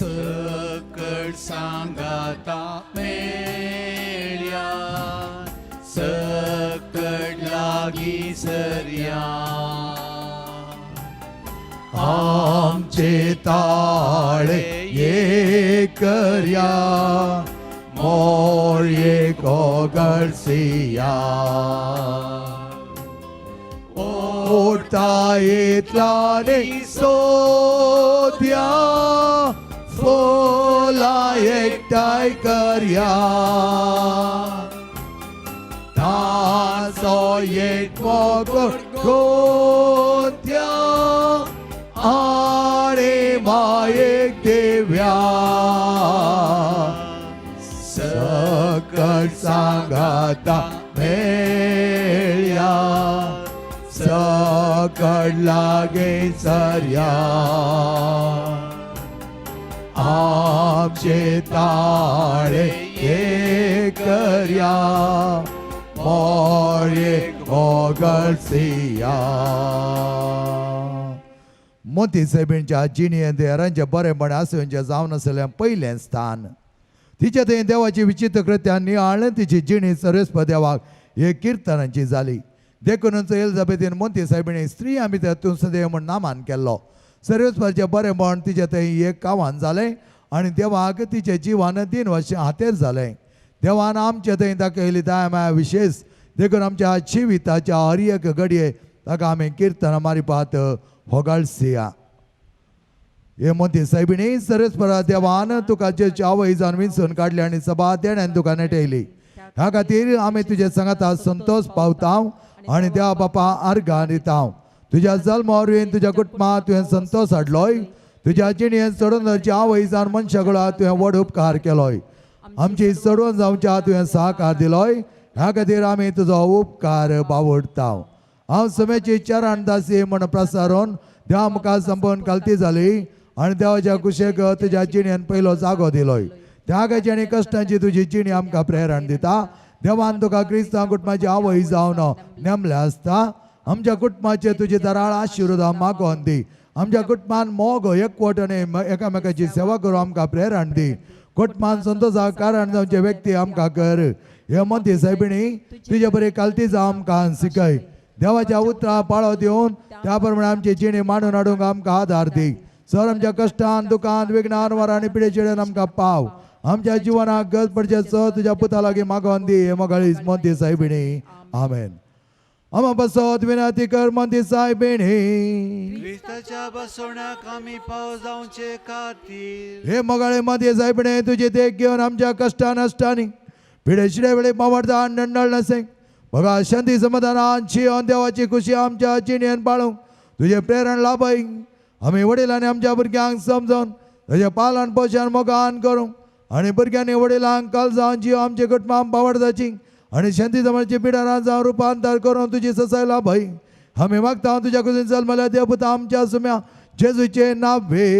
सकट सांगाता मेळ्या, सकट लागीं सरया. आमचे ताळे एक करया, मोरये कोगळसिया. ओडता इतलाने सोद्या, फुलां एकठांय करया. ताचो एक मोगोळ गोंत्या आनी मायेक दिव्या. सकट सांगाता मेळया, सकट लागीं सरया. आमचे ताळे एक करया, मोरये मोगळसिया. मोती सायबीणच्या जिणेंत हेरांचें बरेंपण आसोवचें जावन आसलें पयलें स्थान. तिच्या थंय देवाची विचित्र कृत्यां नियाळ्ळें. तिची जिणी सर्वेस्प देवाक हे किर्तनाची जाली. देखूनच एलिझाबेथीन मोती सायबिणी स्त्री आमी तूं सदैव म्हूण नामान केल्लो. सर्वेस्पाचें बरेंपण तिच्या थंय एक कावान जालें आनी देवाक तिचें जिवान 3 वर्सां हातेर जालें. देवान आमचे थंय दाखयली दया माया विशेश, देखून आमच्या जिविताच्या हर एक घडये ताका आमी किर्तनां मारिपात होगाळसिया. हे मोती सायबिणी, सर्वेस्परा देवान तुका जेची आवय जावन विंचून काडली आनी सभा देण्यान तुका नेटयली. ह्या खातीर आमी तुजे सांगाता संतोष पावता आनी देवा बापा आर्गां दिता. तुज्या जल्मा वरवीं तुज्या कुटुंबात तुवें संतोष हाडलोय. तुज्या जिणेंत चडून धरची आवय जावन मनशा कुळाक तुवें व्हड उपकार केलोय. आमची चडून जावच्या तुवें सहकार दिलोय. ह्या खातीर आमी तुजो उपकार बावडता. हांव समेची चरण दासी म्हण प्रसारून देवा मुखार संपोवन कालती जाली आनी देवाच्या कुशेक तुज्या जिणेन पयलो जागो दिलोय. त्यागाची आनी कश्टांची तुजी जिणी आमकां प्रेरण दिता. देवान तुका क्रिस्तांव कुटुंबाची आवय जावन नेमल्या आसता. आमच्या कुटुंबाचे तुजी दराळ आशिर्वाद मागोवन दी. आमच्या कुटुंबान मोग एकवट आनी एकामेकाची सेवा करूं आमकां प्रेरण दी. कुटुंबान संतोषाक कारण जावचे व्यक्ती आमकां कर. हे मोती सायबिणी, तुजे बरी कालती जावं आमकां शिकय. देवाच्या उतरां पाळो दिवन त्या प्रमाणे आमची जिणी मांडून हाडूंक आमकां आदार दी. सर आमच्या कश्टान दुकान विघ्नान वरांनी पिडे चिडेन आमकां पाव. आमच्या जिवनाक गरज पडचे सर तुज्या पुता लागीं मागोवन दी. हे मोगाळी मोती सायबिणी, आमेन. आमा बसत विनंती कर मोती सायबिणी. क्रिस्ताच्या बसवण्याक आमी पाव जावचे खातीर. हे मोगाळे मोती सायबिणी, तुजी देख घेवन आमच्या कश्टान नश्टांनी पिडे शिडे वेळे पावडता नंडळ नसें बघा शांती समाधानान शियोन देवाची खुशी आमच्या जिणेन पाळूंक तुजें प्रेरण लाभय. आमी वडिलांनी आमच्या भुरग्यांक समजून तुजें पालन पोशण मोगान करूंक आनी भुरग्यांनी वडिलांक कल जावन जीव आमचे कुटुंबां पावडताची आनी शांती समाजाची पिडारां जावन रुपांतर करून तुजी ससाय लाभय. आमी मागता तुज्या कुशीन जल्मल्या देवपुता आमच्या सुम्या जेजूचे नावे.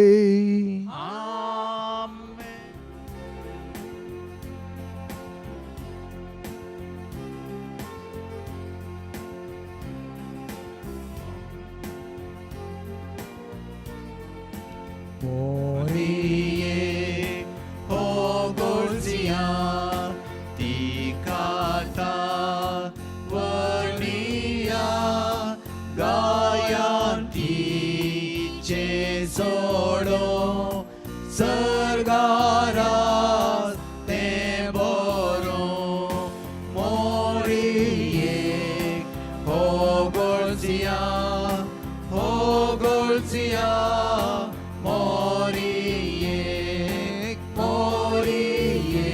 मोरिये होगोळसिया तिकाता वर्णिया, गायांतीचे सोडो सर्गारा तें बरो. मोरिये होगोळसिया, होगोळसिया, मोरिये, मोरिये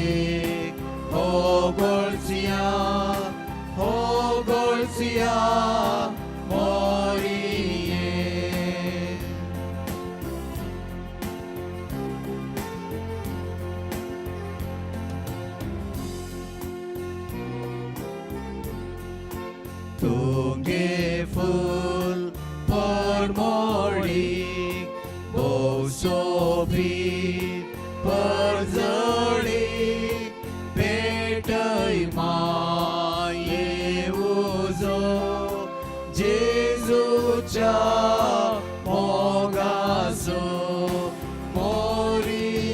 होगोळसिया, होगोळसिया, मोरिये. तुगे फूल परमोळी भोव सोबीत परजळी, पेटय माये उजो जेजूच्या मोगाचो. मोरिये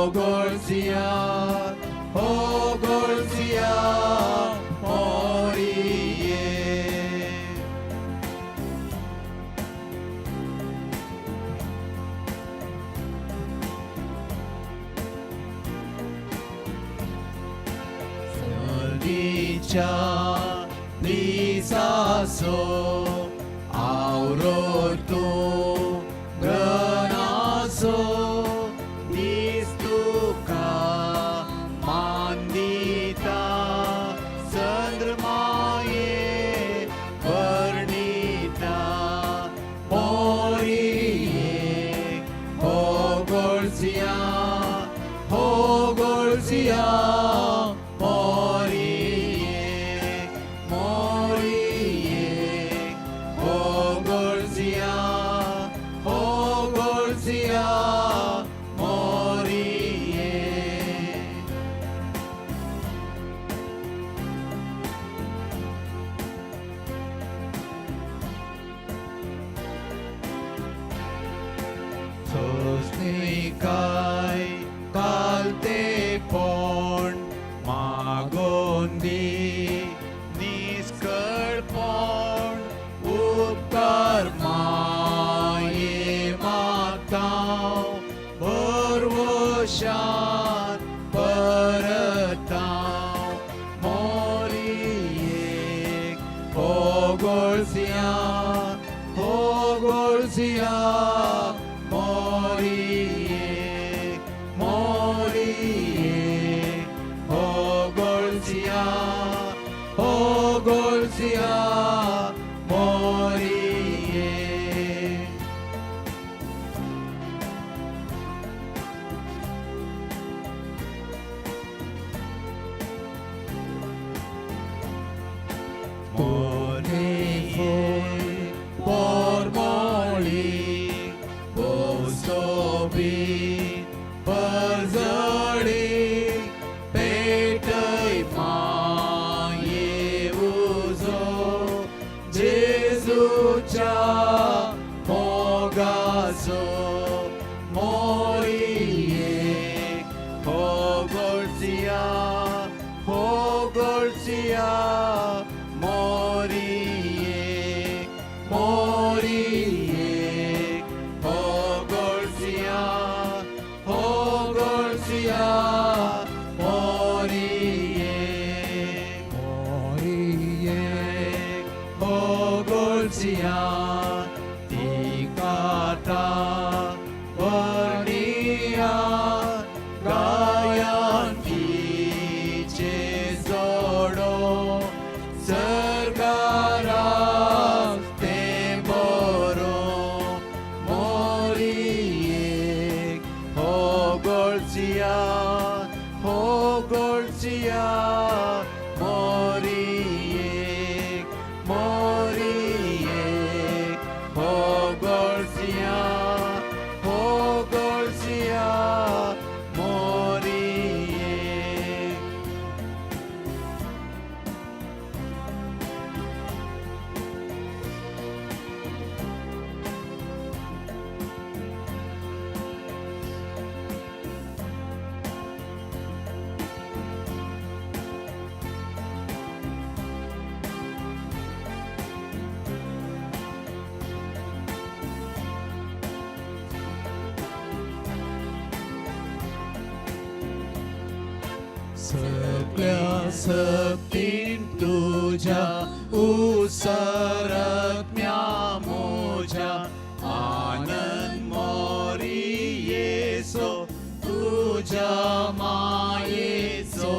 होगोळसिया होगोळसिया मोरिये. सर्दीच्या दिसासो आवरो तूं ग्रनासो दीस तुका मान दिता चंद्रमाये वर्णिता मोरिये होगोळसिया होगोळसिया मोरिये मोरिये होगोळसिया होगोळसिया मोरिये. सोसनिकाय कालते पण मागोंदी निस्कळपण उपकार माये मागता भरवशान परता मोरिये होगोळसिया होगोळसिया मोरिये मोरिये होगोळसिया होगोळसिया मोरिये. मोरिये पोरमोळी पोसोबी परजळी पेटय माये उजो जेजूच्या मोगाचो मोरिये होगोळसिया होगोळसिया मोरिये मोरिये होगोळसिया होगोळसिया मोरिये मोरिये होगोळसिया तिकाता वर्णिया गायन तिचे जोडो सरकाराक तें बरो मोरिये होगोळसिया होगोळसिया मोरिये मोरिये होगोळसिया होगोळसिया मोरिये. सगळ्या सक्तीन तुझ्या उसरत्म्या मोज्या आनंद मोरियेसो तुझ्या मायेचो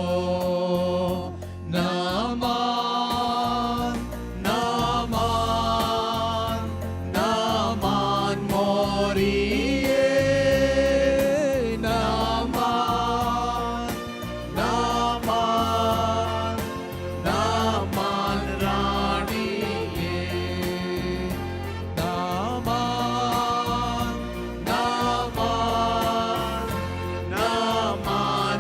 नमान नमान नमान मोरिये नमान नमान नमान राणीये नमान नमान नमान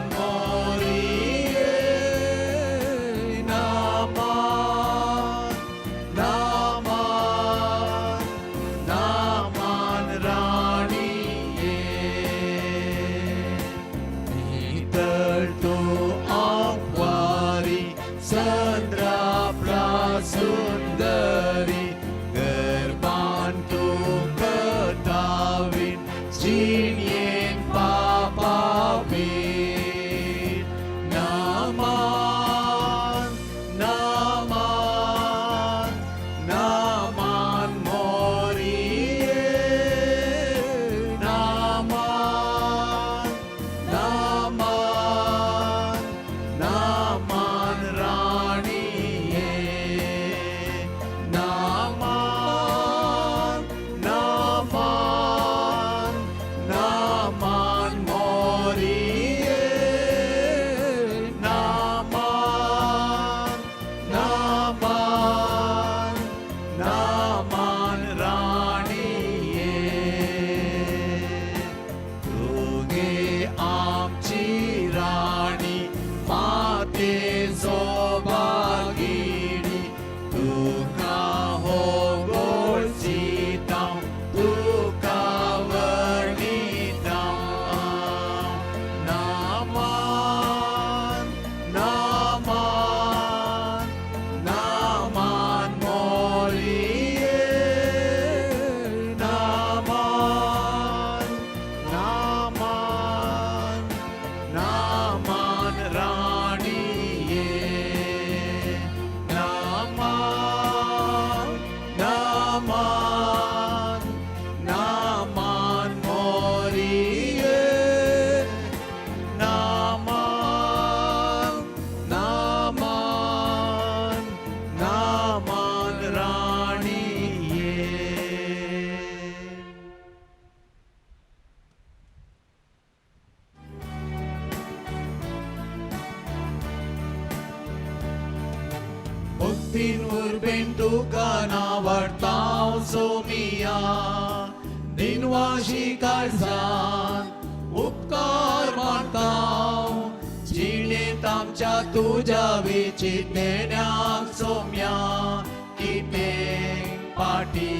भक्तीन उर्बेन तुका नावडताव सोमिया दिनवाशी काळजान उपकार मानताव जिणेंत आमच्या तुज्या विचितेण्याक सोम्या कितें पाटी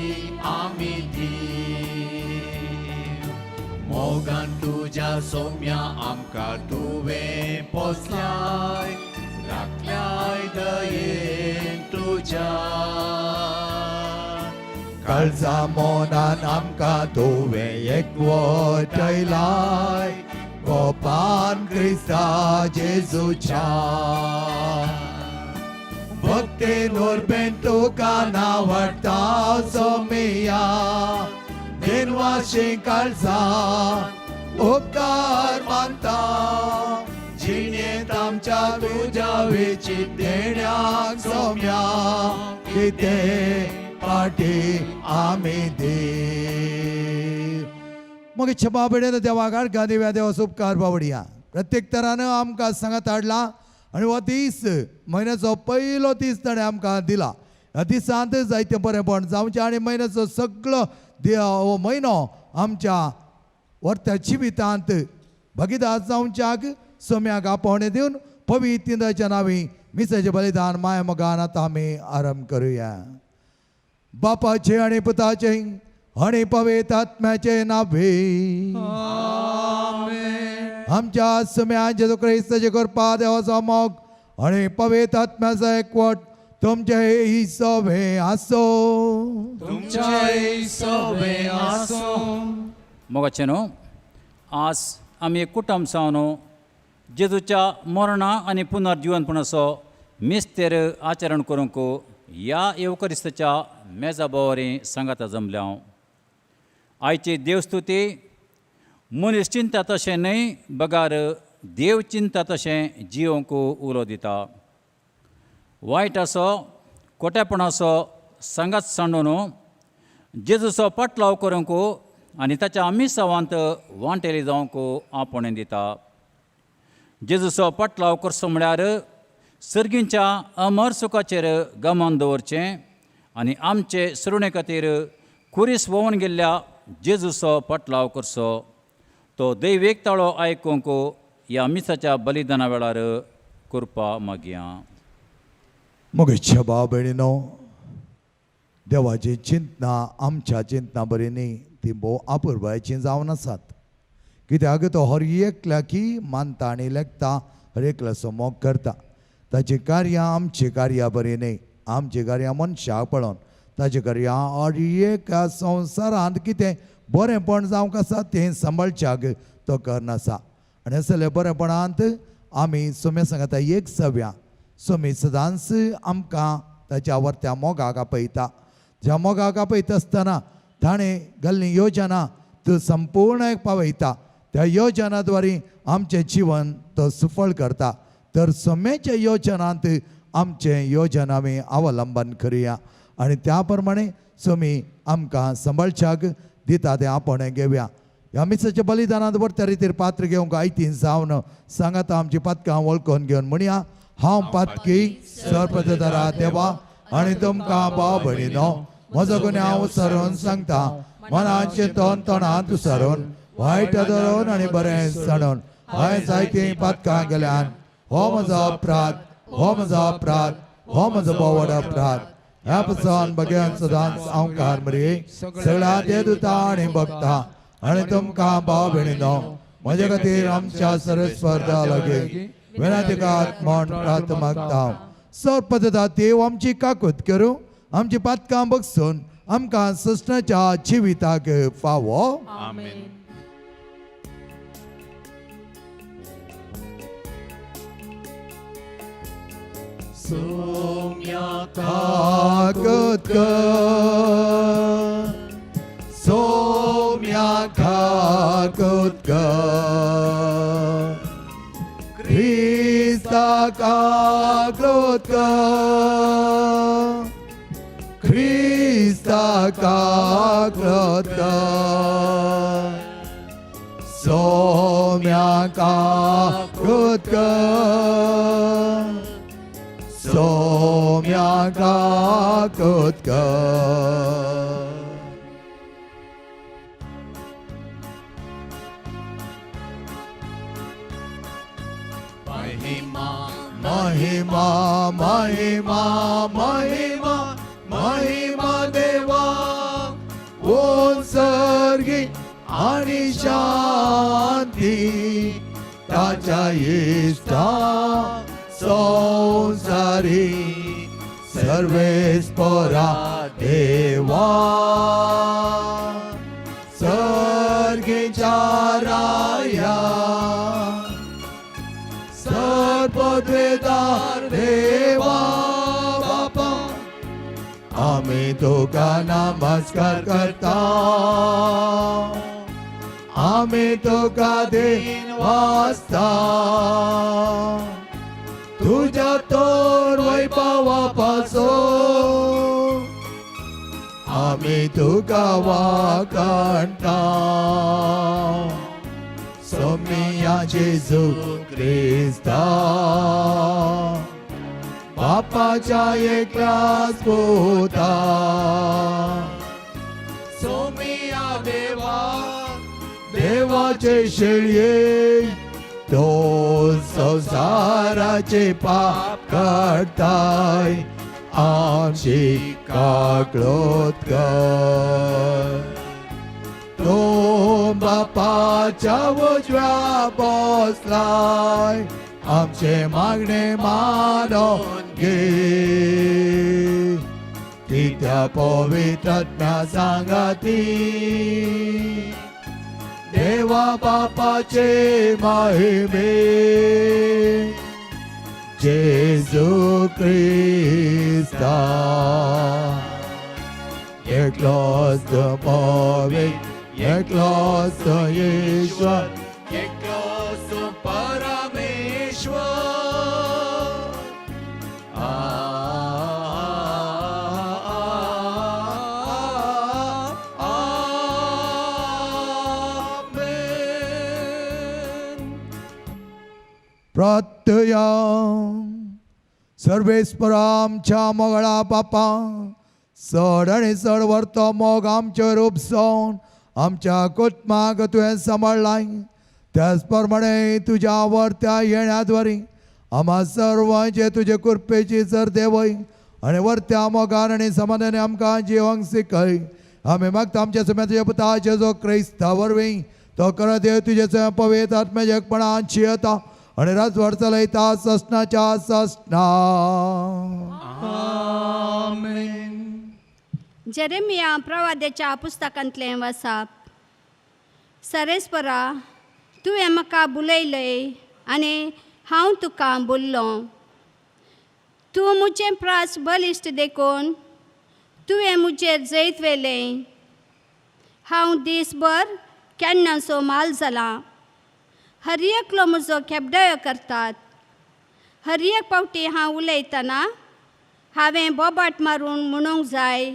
आमी दी मोगान तुज्या सोम्या आमकां तुवें पोसलाय राखल्याय दयेन तुज्या काळजा मोनान आमकां तुवें एकवटयलाय गोपान क्रिस्ता जेजूच्या भक्तीन उर्बेन तुका नावडटा सोमिया दिनवाशी काळजा उपकार मानता जिणेंत आमच्या तुज्या विचितेण्याक सोम्या कितें पाटी आमी दी मग छबा बेडेन देवाक आडका दिव्या देवा उपकार बावडया प्रत्येक तरान आमकां सांगात हाडला आनी हो दीस म्हयन्याचो पयलो दीस ताणें आमकां दिला. ह्या दिसांत जायतें बरेंपण जावचें आनी म्हयन्याचो सगळो हो म्हयनो आमच्या वर्त्या जिवितांत भगिदार जावच्याक सोम्याक आपोवणें दिवन पवित्र इंद्राच्या नांवी मिसाचें बलिदान माया मोगान आतां आमी आरंभ करुया. बापाचे आनी पुताचे आनी पवित्र आत्म्याचे नावे आमच्या सुम्या जेजू क्रिस्ताचे कृपा देवाचो मोग आनी पवित्र आत्म्याचो एकवट तुमचे हिसोबे आसो. तुमच्या सोबे आसूं. मोगाचें न्हू आज आमी एक कुटुंब जावन जेजूच्या मरणा आनी पुनर्जिवनपणाचो मिस्तेर आचरण करूंक ह्या येवकरिस्ताच्या मेजा बोवारी सांगाता जमल्या. आयची देवस्तुती मनीस चिंता तशें न्हय बगार देव चिंता तशें जियोंक उलो दिता. वायट आसो कोटेपणाचो सांगात सांडून जेजूचो पाटलाव करूंक आनी ताच्या मिसावांत वांटेली जावंक आपोवणें दिता. जेजूचो पाटलाव करचो म्हळ्यार सर्गींच्या अमर सुखाचेर गमन दवरचें आनी आमचे सुरणे खातीर खुरीस व्होंवन गेल्ल्या जेजूचो पाटलाव करचो. तो दैवेक ताळो आयकूंक ह्या मिसाच्या बलिदाना वेळार कृपा मागया. मग छबा भयणीनो देवाची चिंतना आमच्या चिंतना बरी न्ही ती भोव अपुरबायची जावन आसात. कित्याक तो हर एकल्याकी मानता आनी लेखता हर एकल्याचो मोग करता. ताची कार्यां आमची कार्यां बरी न्ही आमची कार्यां मनशाक पळोवन ताची कार्यां हर एका संवसारांत कितें बरेंपण जावंक आसा तें सांबाळच्याक तो करनासा. आनी असले बरेंपणांत आमी सोम्या सांगता एक सव्या सोमी सदांच आमकां ताच्या वर्त्या मोगाक आपयता. ज्या मोगाक आपयता आसतना ताणें घाल्ली योजना तो संपूर्ण पावयता. त्या योजना द्वारे आमचें जीवन तो सुफळ करता. तर सोम्याच्या योजनांत आमचें योजना आमी अवलंबन करुया आनी त्या प्रमाणे सोमी आमकां सांबाळच्याक दिता तें आपण घेवया. ह्या मिसाच्या बलिदानांत व्हरत्या रितीर पात्र घेवंक आयतीन जावन सांगाता आमची पातकां वळखून घेवन म्हणया हांव पातकी सरपदरा देवा आनी तुमकां भाव भयणीनो म्हजो गुन्यांव सरून सांगता. मनाचे तोंड तोंडांत सरून वायट धरून आनी बरें सणून हांवें जायतीं पातकां गेल्यान. हो म्हजो अपराध हो म्हजो अपराध हो म्हजो भोव व्हड अपराध. ह्या पसून बगेन सदांच हांव मरे सगळ्या देवदूता आनी भक्ता आनी तुमकां भाव भयणीनो म्हजे खातीर आमच्या सरस्पर्धा लागीं विनंतीकात म्हण प्रार्थ मागता. सरपदता देव आमची काकूत करूं आमची पातकां बगसून आमकां सस्नाच्या जिविताक फावो. आमेन. सोम्या काकूत कर सोम्या काकूत कर क्रिस्ता काकूत कर क्रिस्ता काकूत कर सोम्या काकूत कर. सोम्या काकूत कर. महिमा महिमा महिमा महिमा महिमा देवा उत्सर्गी आणि शांती ताच्या इष्टा संसारी सर्वेस्परा देवा सर्गीच्या राया सर्वद्वेदार देवा बापा आम्ही तुका नमस्कार करता, आम्ही तुका दिन वाचता, तुझ्या तोर वैभवापासून आम्ही तुका वाकाणता. सोमिया जेजू क्रिस्ता बापाच्या एकल्याच पुता, सोमिया देवा देवाचे शेळये तो संसाराचे पाप काडताय आमची काकळूत कर. तो बापाच्या उजव्या बसलाय आमचे मागणे मानून घे, तित्या पवित्रात्म्या सांगाती देवा बापाचे महिमे जेजू क्रिस्ता एकलोच पवित्र एकलोच ईश्वर एकलोच परमेश्वर. आमेन. प्रत्यया सर्वेस्परा आमच्या मोगळा बापा चड आनी चड व्हरतो मोग आमचेर उपसोवन आमच्या कुटुंबाक तुवें सांबाळ्ळाय, त्याच प्रमाणे तुज्या वर्त्या येण्याद्वारी आम्हा सर्वांचे तुजे कृपेची जर देवय आनी वर्त्या मोगान आनी समाधानी आमकां जिवंक शिकय. आमी मागता आमच्या समेत तुज्या पुता जेजू क्रिस्ता वरवीं तो करत देव तुजे स्वयं पवित्र आत्म्याच्या एकपणान जियेता आनी राजवट चलयता ससनाच्या ससना. आमेन. जेरेमिया प्रवाद्याच्या पुस्तकांतलें वासाप. सरेस्परा तुवें म्हाका बुलयलय आनी हांव तुका बोल्लो, तूं म्हजें प्रास बलिश्ट देखून तुवें म्हजेर जैत व्हेलें. हांव दीसभर केन्नासो माल जाला, हर एकलो म्हजो खेपडायो करतात. हर एक पावटी हांव उलयतना हांवें बोबाट मारून म्हणूंक जाय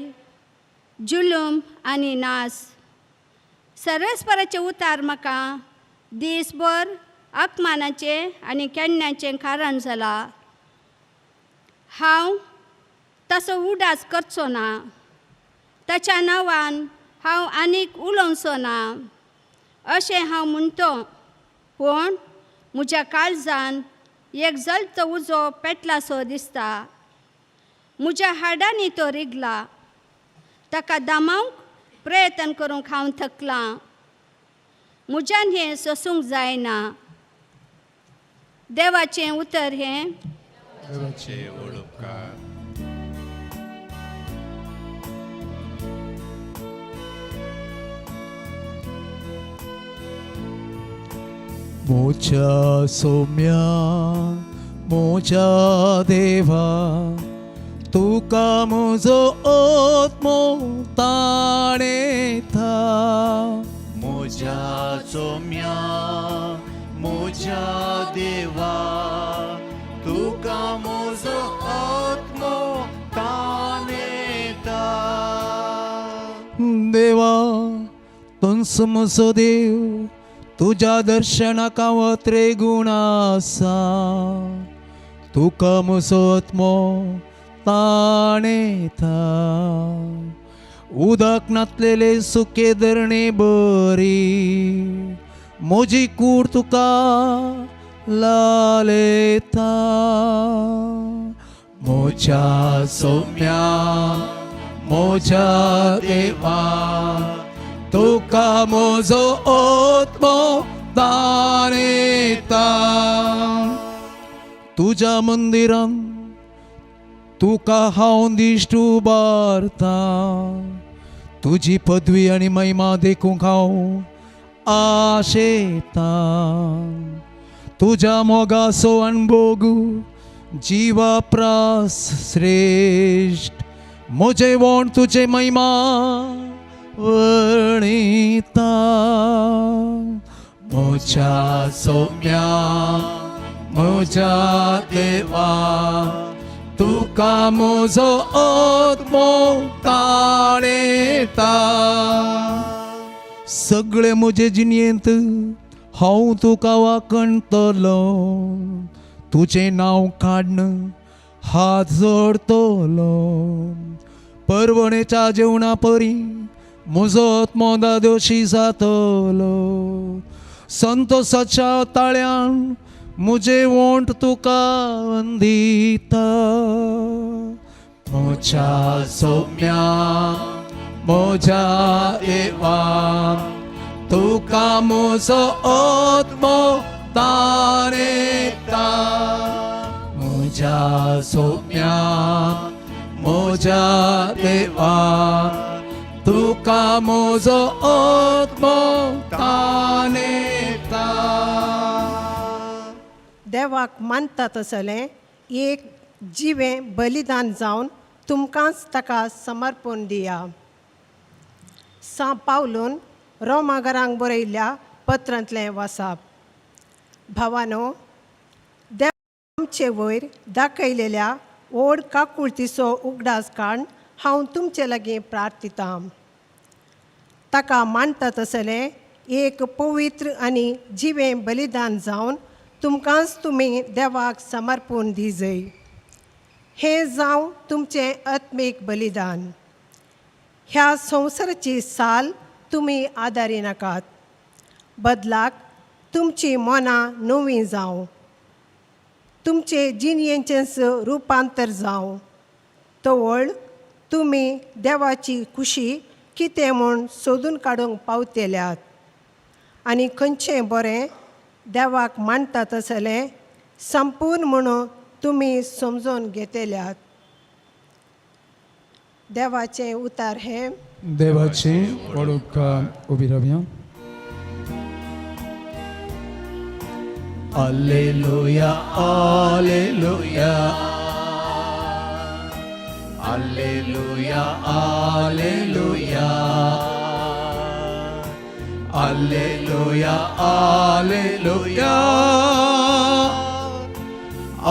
जुलूम आनी नास. सर्वेस्पराचें उतार म्हाका दीसभर अपमानाचें आनी केन्नाचें कारण जाला. हांव तसो उडास करचो ना, ताच्या नांवान हांव आनीक उलोवचो ना अशें हांव म्हणटो, पूण म्हज्या काळजान एक जल्त उजो पेटलासो दिसता. म्हज्या हाडांनी तो रिगला, ताका दामावंक प्रयत्न करूंक हांव थकलां. म्हज्यान हें सोसूंक जायना. देवाचें उतर हें. मोच्या सोम्या मोच्या देवा तुका म्हजो आत्मो ताणेता. म्हज्या सोम्या म्हज्या देवा तुका म्हजो आत्मो ताणेता. देवा तुंच म्हजो देव, तुज्या दर्शनाक हांव त्रेगुण आसा. तुका म्हजो आत्मो ताणेता. उदक नातलेले सुके धरणे बरी म्हजी कूड तुका लालेता. म्हज्या सोम्या म्हज्या देवा तुका म्हजो आत्मो ताणेता. तुज्या मंदिरान तुका हांव दिश्ट उबारता, तुजी पदवी आनी महिमा देखूंक हांव आशेता. तुज्या मोगाचो अणभोग जिवा प्रास श्रेश्ठ, म्हजे वोण तुजे महिमा वर्णिता. म्हज्या सोम्या म्हज्या देवा तुका म्हजो आत्मो ताणेता. सगळे म्हजे जिणेंत हांव तुका वाखणतलो, तुजें नांव काड्न हात जोडतलो. परवणेच्या जेवणा परी म्हजो आत्मो दादोशी जातलो, संतोसाच्या ताळ्यान म्हजे वोंट तुका वंदिता. म्हज्या सोम्या म्हज्या देवा तुका म्हजो आत्मो ताणेता. म्हज्या सोम्या म्हज्या देवा तुका म्हजो आत्मो ताणेता. देवाक मानता तसलें एक जिवें बलिदान जावन तुमकांच ताका समर्पण दिया. सां पावलून रोमागरांक बरयल्ल्या पत्रांतलें वासाप. भावानो, देव आमचे वयर दाखयलेल्या व्हड काकुळतीचो उगडास काडून हांव तुमचे लागीं प्रार्थितां. ताका मानता तसलें एक पवित्र आनी जिवें बलिदान जावन तुमकांच तुमी देवाक समर्पण दिजय. हें जावं तुमचें आत्मीक बलिदान. ह्या संवसाराची साल तुमी आदारी नाकात, बदलाक तुमचीं मनां नवीं जावं, तुमचे जिणयेचेंच रुपांतर जावं. तवळ तुमी देवाची खुशी कितें म्हूण सोदून काडूंक पावतेल्यात आनी खंयचें बरें देवाक मानता तसलें संपूर्ण म्हणून तुमी समजून घेतल्यात. देवाचें उतार हें. देवाचे वळख उबी रावया. Alleluia, alleluia, alleluia, alleluia, alleluia, alleluia,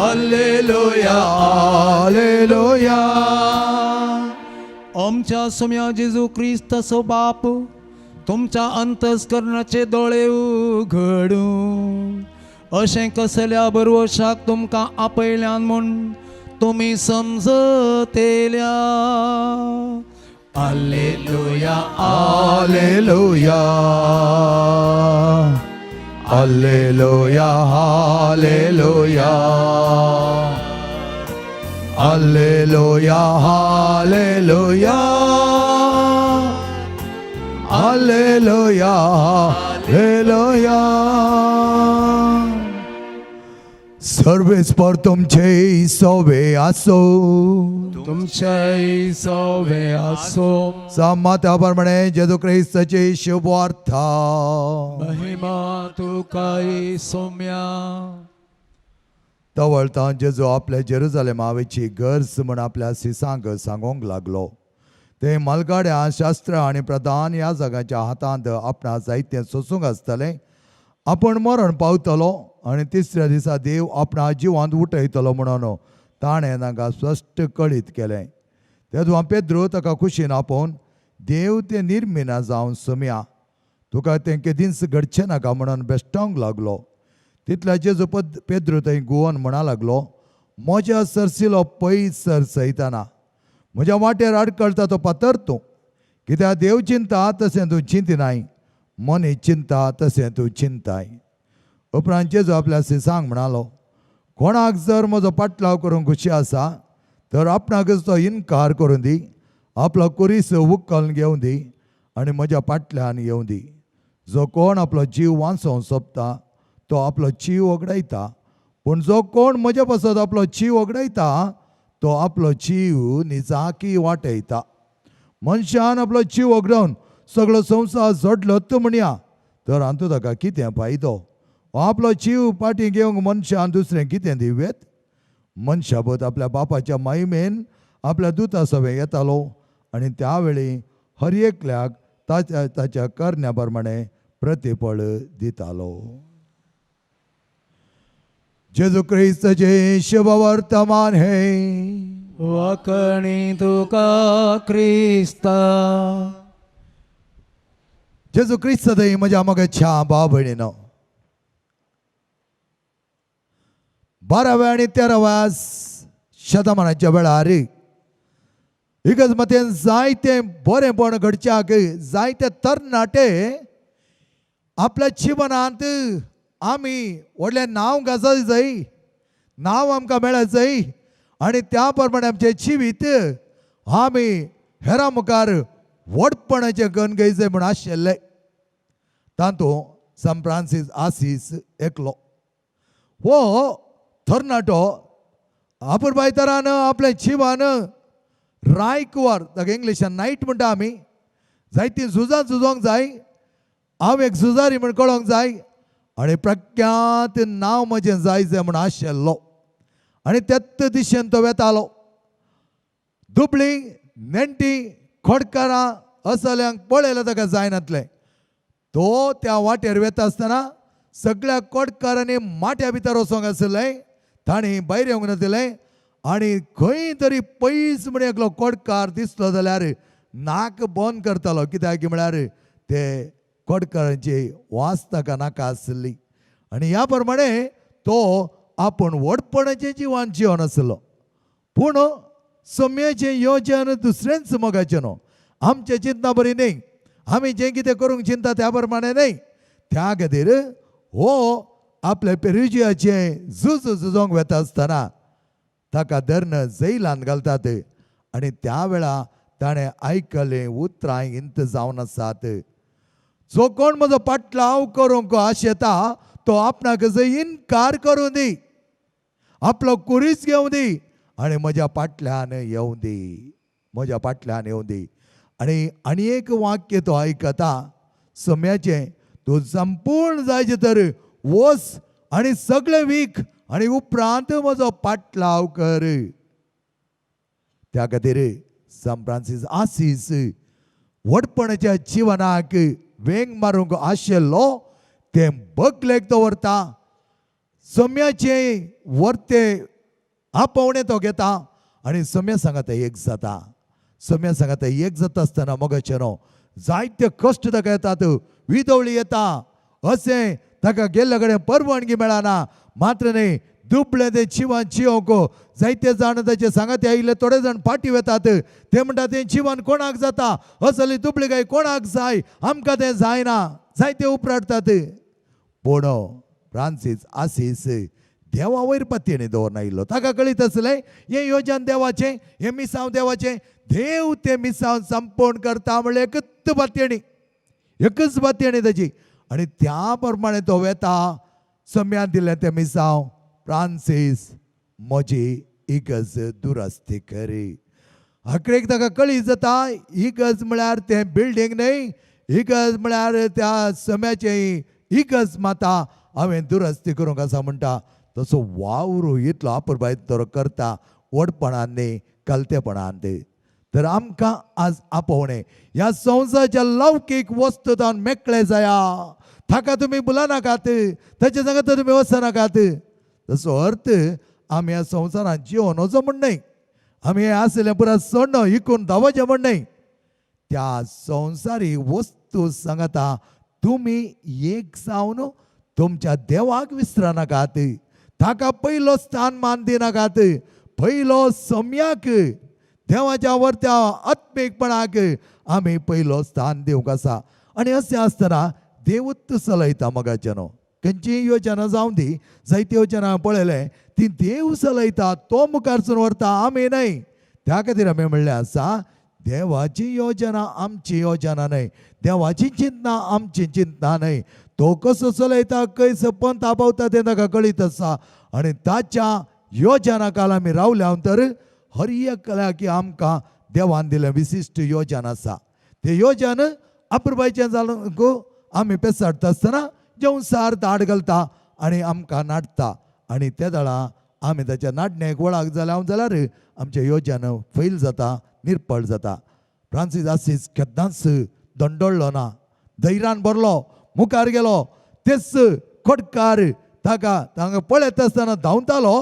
alleluia, alleluia. आमच्या सोम्या जेजू क्रिस्ताचो बाप तुमच्या अंतस्करणाचे दोळे उघडून अशें कसल्या बरवशाक तुमकां आपयल्यान म्हूण तुमी समजतेल्या. Alleluia, alleluia, alleluia, alleluia, alleluia, alleluia, alleluia, alleluia. सर्वेस्पर तुमचे सोवे आसो. तुमचे सवे आसो. संत प्रमाणे जेजू क्रिस्ताची शुभवार्ता. महिमा तुकाय सोम्या. तवळतां जेजू आपल्या जेरुजालेमा वयची गरज म्हण आपल्या सिसांक सांगूंक लागलो. ते मालगाड्या शास्त्र आनी प्रधान ह्या जगाच्या हातांत आपणा जायतें सोसूंक आसतलें, आपण मरण पावतलो आनी तिसऱ्या दिसा देव आपणा जिवांत उठयतलो म्हणून ताणें तांकां स्पश्ट कळीत केलें. तेदवा पेद्रो ताका खुशीन आपोवन देव तें निर्मिना जावन सोम्या तुका तें केदींच घडचें नाका म्हणून बेश्टोंक लागलो. तितल्या जेजू पद पेद्रो थंय गुवन म्हणा लागलो, म्हज्या सरसिलो पयस सर सयतना म्हज्या वाटेर आडकळटा तो पातर तूं. कित्याक देव चिंता तशें तूं चिंतिनाय, मनीस चिंता तशें तूं चिंताय. उपरांत जेजू आपल्या शिसांक म्हणालो, कोणाक जर म्हजो पाटलाव करूंक खुशी आसा तर आपणाकच तो इनकार करूं दी, आपलो कुरीस उखलून घेवं दी आनी म्हज्या फाटल्यान येवं दी. जो कोण आपलो जीव वांचोवंक सोदता तो आपलो जीव वगडायता, पूण जो कोण म्हज्या पासत आपलो जीव वगडायता तो आपलो जीव निजाकी वाटयता. मनशान आपलो जीव वगडावन सगळो संवसार जोडलो तूं म्हणया तर हातूंत ताका कितें फायदो? आपलो जीव फाटीं घेवंक मनशान दुसरें कितें दिवयेत? मनशाबत आपल्या बापाच्या माहिमेन आपल्या दुता सवें येतालो आनी त्या वेळी हर एकल्याक ताच्या ताच्या करण्या प्रमाणे प्रतिफळ दितालो. जेजू क्रिस्ताचें शुभ वर्तमान हें. वाकणी तुका क्रिस्ता. जेजू क्रिस्त दही म्हज्या मोगाच्या भाव भयणीनो, 12व्या आनी 13व्या शतमानाच्या वेळार इगर्ज मतेन जायते बरेंपण घडच्याक जायते तरणाटे आपल्या जिवनांत आमी व्हडलें नांव गाजय जाय, नांव आमकां मेळत जाय आनी त्या प्रमाणे आमचें जिवीत आमी हेरां मुखार व्हडपणाचें गण घेय जाय म्हूण आशिल्ले. तातूंत सान फ्रांसीस आसीस एकलो. हो तरणाटो आपुरबायतरान आपलें जिवन रायकुवार, ताका इंग्लिशान नायट म्हणटा आमी, जायतीं झुजां झुजोंक जाय, हांव एक झुजारी म्हूण कळोंक जाय आनी प्रख्यात नांव म्हजें जाय जाय म्हूण आशिल्लो आनी त्याच दिशेन तो वेतालो. दुबळी नेण्टी खोडकारां असल्यांक पळयल्यार ताका जायनातलें. तो त्या वाटेर वेता आसतना सगळ्या कोटकारांनी माट्या भितर वचोंक आशिल्लें, तांणी भायर येवंक नाशिल्लें आनी खंय तरी पयस म्हण एकलो कोटकार दिसलो जाल्यार नाक बंद करतालो. कित्याक म्हळ्यार ते कोटकारांची वास ताका नाका आसली आनी ह्या प्रमाणे तो आपूण व्हडपणाचें जिवन जिवन आसलो. पूण सम्याचें योजन दुसरेंच मोगाचें न्हू, आमचें चिंतना बरी न्हय, आमी जें कितें करूंक चिंता त्या प्रमाणे न्हय. त्या खातीर हो आपल्या पेरुजियाचें झूज झुजोंक वेता आसतना ताका धरून जैलांत घालतात आनी त्या वेळा ताणें आयकलें उतरां इंत जावन आसात, जो कोण म्हजो पाटलाव करूंक आशेता तो आपणाक इनकार करूं दी, आपलो कुरीस घेवं दी आनी म्हज्या फाटल्यान येवं दी, म्हज्या फाटल्यान येवं दी. आनी आनी एक वाक्य तो आयकता सम्याचें, तूं संपूर्ण जायचें तर वच आनी सगळें वीक आनी उपरांत म्हजो पाटलाव कर. त्या खातीर सान फ्रांसीस आसीस व्हडपणाच्या जिवनाक वेंग मारूंक आशिल्लो तें बगलेक दवरता, सम्याचें वर्ते आपोवणें तो घेता आनी सम्या सांगाता एक जाता. सम्या सांगाता एक जाता आसतना मोगाचें न्हू जायते कश्ट ताका येतात, विदवळी येता, अशें ताका गेल्ल्या कडेन परवानगी मेळना. मात्र न्हय दुबळें तें जिवन जिवंक जायते जाण ताचे सांगाते आयिल्ले थोडे जाण फाटीं वेतात, ते म्हणटा तें जिवन कोणाक जाता, असली दुबळी काय कोणाक जाय, आमकां तें जायना, जायते उपराटतात. पूण फ्रांसीस आसीस देवा वयर पत्तेणी दवरना आयिल्लो. ताका कळीत आसलें हें योजन देवाचें, हें मिसांव देवाचें, देव तें मिसांव संपूर्ण करता म्हणल्यार एकच बातयणी, एकच बातयणी ताची. आनी त्या प्रमाणे तो वेता सम्यान दिलें तें मिसांव, फ्रांसीस म्हजी इगर्ज दुरस्ती करी. आखरेक ताका कळी जाता इगर्ज म्हळ्यार तें बिल्डींग न्हय, इगर्ज म्हळ्यार त्या सम्याचें इगर्ज माता हांवें दुरस्ती करूंक आसा म्हणटा. तसो वावरू इतलो आपुरबाय तो करता व्हडपणान न्ही कलतेपणान. तर आमकां आज आपोवणें ह्या संवसाराच्या लौकीक वस्तू जावन मेकळे जाया, ताका तुमी बुलानाकात, ताचे सांगात तुमी वचनाकात. तसो अर्थ आमी ह्या संवसारांत जिवन वचो म्हण न्हय, आमी हें आसलें पुरा सोडण इकून धांवचें म्हण न्हय. त्या संवसारी वस्तू सांगता तुमी एक जावन तुमच्या देवाक विसरनाकात, ताका पयलो स्थान मान दिनाकात. पयलो सम्याक देवाच्या वरत्या आत्मीकपणाक आमी पयलो स्थान दिवंक आसा. आनी अशें आसतना देवूच चलयता मोगाचें न्हू. खंयचीय योजना जावं दी, जायती योजना पळयलें ती देव चलयता, तो मुखारसून व्हरता, आमी न्हय. त्या खातीर आमी म्हणलें आसा, देवाची योजना आमची योजना न्हय, देवाची चिंतना आमची चिंतना न्हय. तो कसो चलयता, खंय पंथ पावता तें ताका कळीत आसा. आनी ताच्या योजना काल आमी रावल्या तर हर एकल्या की आमकां देवान दिलें विशिश्ट योजना आसा. ते योजन अपुरबायचें जालें गो आमी पेसाडटा आसतना जेवण सार दाड घालता आनी आमकां नाडटा. आनी ते दळा आमी ताच्या नाडणेक वळख जाल्या जाल्यार आमचें योजन फैल जाता, निर्पळ जाता. फ्रांसीस आसीस केन्नाच दंडोळ्ळो ना, धैर्यान भरलो, मुखार गेलो. तेच खोटकार ताका तांकां पळयत आसतना धांवतालो.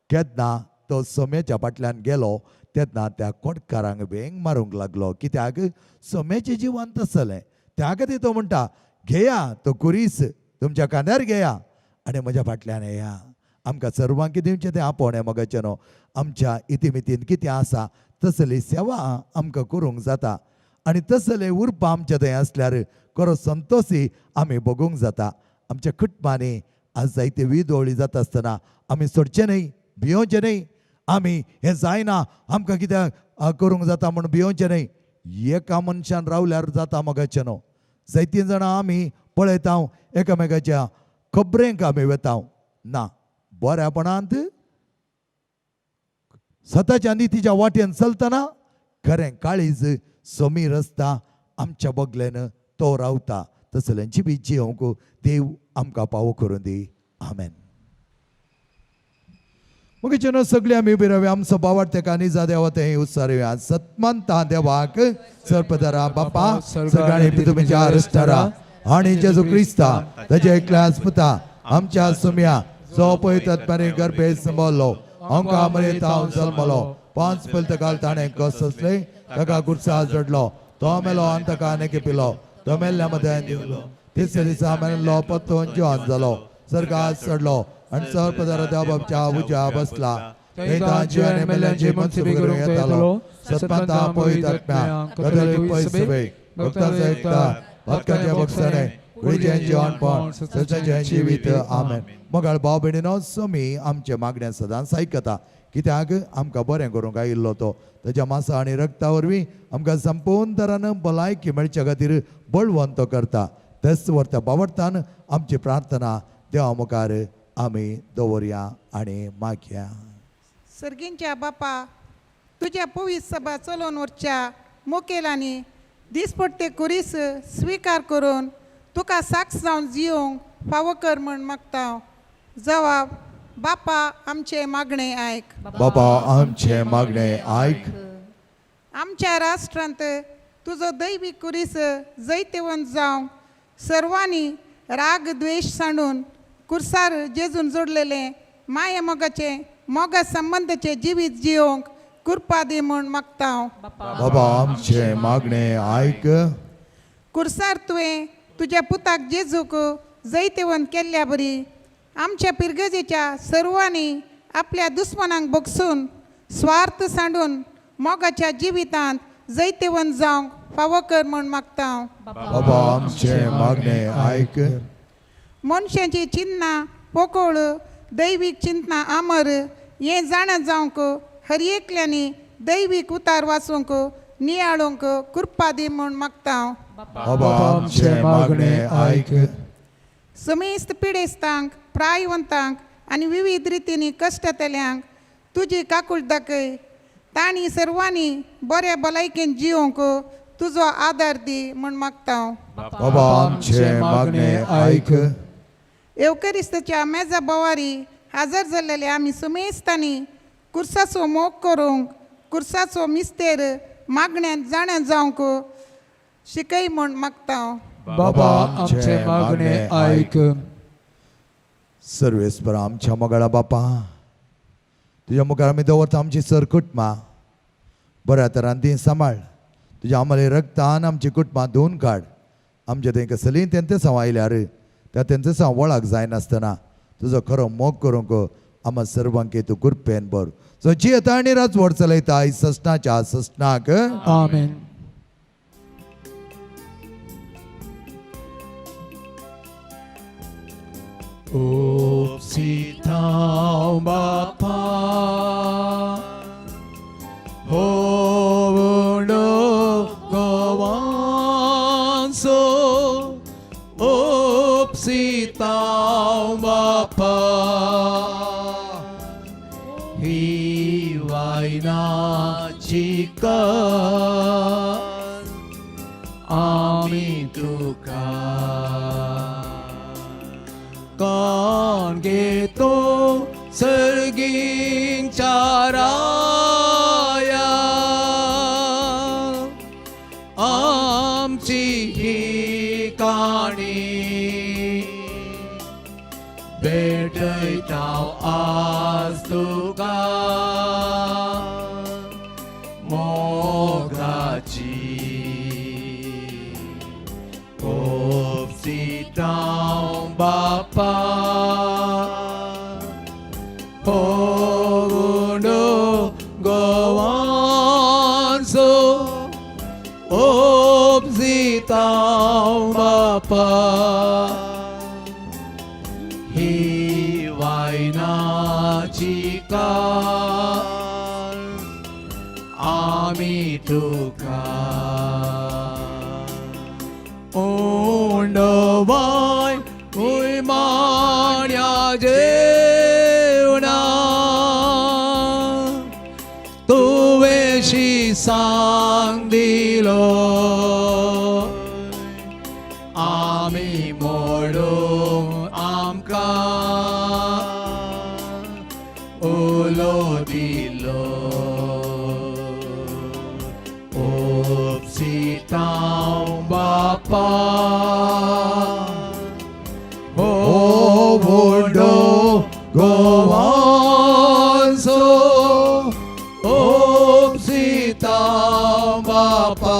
केन्ना तो सोम्याच्या फाटल्यान गेलो तेन्ना त्या कोटकारांक वेंग मारूंक लागलो, कित्याक सोम्याचें जिवंत आसलें. त्या खातीर तो म्हणटा, घेया तो कुरीस तुमच्या खांद्यार घेया आनी म्हज्या फाटल्यान येया. आमकां सर्वांक दिवचें तें आपोवणें मोगाचें न्हू. आमच्या इतिमितीन कितें आसा तसली सेवा आमकां करूंक जाता आनी तसले उरपा आमच्या थंय आसल्यार खरो संतोशी आमी भोगूंक जाता. आमच्या कुटुंबांनी आज जायते विदोळी जाता आसतना आमी सोडचें न्हय, भियोवचें न्हय. आमी हें जायना आमकां कित्याक करूंक जाता म्हूण भियोवचें न्हय. एका मनशान रावल्यार जाता मोगाचें न्हू. जायतीं जाणां आमी पळयता, एकामेकाच्या खबरेंक आमी वेता ना. बऱ्यापणांत स्वताच्या नितीच्या वाटेन चलतना खरें काळीज समीर आसता, आमच्या बगलेन तो रावता. तसलें जिवीत जियोंक देव आमकां पावो करून दी. आमेन. मुगेचें सगळीं आमी उबी रावया. आमचो बावाड तेका निजा देवा तें उत्सर्या सतमंता देवाक सर्पदरा बापा सगळ्यांनी तुमच्या रस्तारा आनी जेजू क्रिस्ता ताच्या एकल्या आस्पता आमच्या सुम्या जो पळय तत्परे गर्भे संबोलो आमकां मरे तावन जल्मलो 5 पयल काल ताणें कसले ताका गुरसा जडलो तो मेलो आनी ताका आनी पिलो तो मेल्ल्या मदें दिवलो तिसऱ्या दिसा मेल्लो पत्तून जिवन जालो सर्गात चडलो आनी सर्पदरा देवा बापच्या उज्या बसला थंय जिवन मेल्यांची मनसुबी करूंक येतालो. सत्मंता पवित्र आत्म्या कथोलीक पयसुबे भक्तांचो एकता भक्तांचें भक्षणें कुडीचें जिवनपण सत्याचें जिवीत. आमेन. मोगाळ भाव भयणीनो, सोमी आमचे मागणें सदांच आयकता, कित्याक आमकां बरें करूंक आयिल्लो तो ताच्या मासा आनी रक्ता वरवीं आमकां संपूर्ण तरान भलायकी मेळचे खातीर बळवंत करता. तेच वर्ता बावडतान आमची प्रार्थना देवा मुखार आमी दवरया आनी मागया. सर्गींच्या बापा, तुज्या पवित्र सभा चलोवन व्हरच्या मुखेलांनी दिसपट्टे कुरीस स्विकार करून तुका साक्ष जावन जियोंक फावो कर म्हण मागता. जवाब बापा आमचें मागणें आयक. बाबा आमचें मागणें आयक. आमच्या राष्ट्रांत तुजो दैवीक कुरीस जैतवंत जावंक सर्वांनी राग द्वेश सांडून कुर्सार जेजून जोडलेलें माया मोगाचें मोगा संबंदाचें जिवीत जियोंक कृपा दी म्हूण मागता. बाबा आमचें मागणें आयक. कुर्सार तुवें तुज्या पुताक जेजूक जैतवंत केल्ल्या बरी आमच्या पिरगजेच्या सर्वांनी आपल्या दुस्मनांक बगसून स्वार्थ सांडून मोगाच्या जिवितांत जैतवंत जावंक फावो कर म्हूण मागता. बाबा आमचें मागणें आयक. मनशाची चिंतना पोकोळ दैवीक चिंतना आमर हें जाणा जावंक हर एकल्यांनी दैवीक उतार वाचूंक नियाळूंक कृपा दी म्हूण मागता. बाबा आमचें मागणें आयक. समेस्त पिडेस्तांक प्रायवंतांक आनी विविध रितींनी कश्टतल्यांक तुजी काकूळ दाखय तांणी सर्वांनी बऱ्या भलायकेन जियोंक तुजो आदार दी म्हूण मागता. बाबा आमचें मागणें आयक. येवकरिस्ताच्या मेजा बोवारी हजर जाल्लेले आमी सुमेस्तांनी कुर्साचो मोग करूंक कुर्साचो मिस्तेर मागण्यांत जाणा जावंक शिकय म्हूण मागता. बाबा आमचें मागणें आयक. सर्वेस्पर आमच्या मोगाळा बापा, तुज्या मुखार आमी दवरता आमची सर कुटुंबां बऱ्या तरान ती सांबाळ. तुज्या आमले रक्तान आमची कुटुंबां धुवन काड. आमच्या थंय कसलीय तेंचे सांव आयल्यार त्या तेंचे सांव वळख जायनासतना तुजो खरो मोग करूंक आमा सर्वांक तूं कृपेन बर सो जियेता आनी राजवट चलयता ससनाच्या ससनाक. आमेन. उपसितां बापा होवणो गोवांसो उपसितां बापा ही वायनाची कर आमी तुका कोण घेतो सर्गींच्या राया आमची ही काणी भेटयता आज तुका मोगाची उपसितां बापा होवणो गोवांसो उपसितां बापा ही वायनाची कार आमी तुका उंडवाय उयमाण्या जेवणा तुवें सांग दिलो आमी मोडूंक आमकां उलो दिलो उपसितां बापा होवणो गोवांसो उपसितां बापा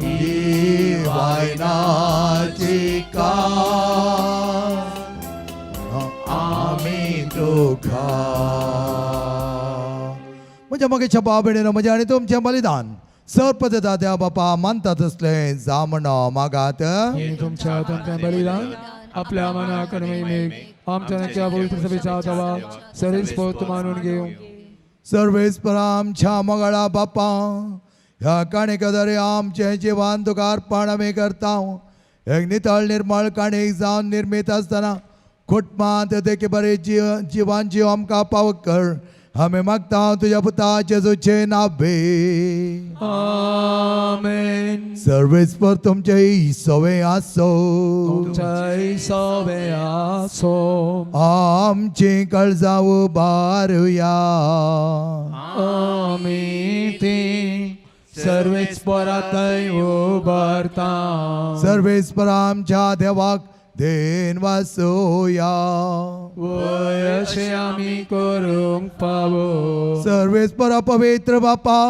ही वायनाची कार आमी तुका. म्हज्या मोगेच्या भाव भयणीनो, म्हजें आनी तुमचें बलिदान सर्पदेता त्या बापा मानता तसलें जामण मागात. हे तुमच्या हातांतलें बलिदान आपल्या मनाक आनी महिमेक आमच्या नक्या पवित्र सभेच्या अथवा सर्वेस्पोत मानून घेवं. सर्वेस्पर आमच्या मोगाळा बापा, ह्या काणिकादारे आमचें जिवन तुका अर्पण आमी करता. एक नितळ निर्मळ काणीक जावन निर्मीत आसतना कुटुंबांत देखी बरे जीव जिवन जीव आमकां पावक कर आमी मागता तुज्या पुता जेजूचे नावे. आमेन. सर्वेस्पर तुमचे सवे आसो. तुमच्याय सवे आसो. आमची काळजां उबारुया. आमी ती सर्वेस्परातय उबारता. सर्वेस्पर आमच्या देवाक then वासोया. वय अशें आमी करूंक फावो. सर्वेस्पर पवित्र बापा,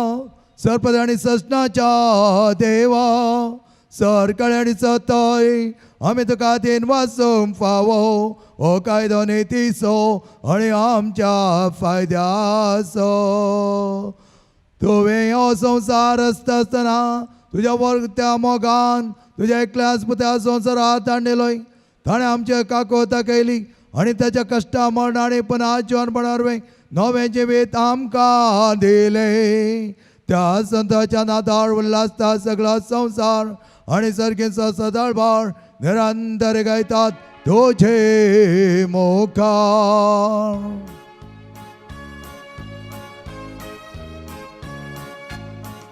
सर्पद आनी ससनाच्या देवा, सरकळे आनी सतय आमी तुका then वासूंक फावो. हो कायदो नितीचो आनी आमच्या फायद्याचो. तुवें हो संवसार आसता आसतना तुज्या वर्गत्या मोगान तुज्या एकल्याच पुत्या संवसारात हाडलेलोय. ताणें आमचे काकोता केली आनी ताच्या कश्टा मरण आनी पुना जिवनपणा वरवीं नवें जिवीत आमकां दिलें. त्या संताच्या नादार उल्हासता सगळो संवसार आनी सर्गींचो सदाळभार निरंतर गायतात तुझे मुखार.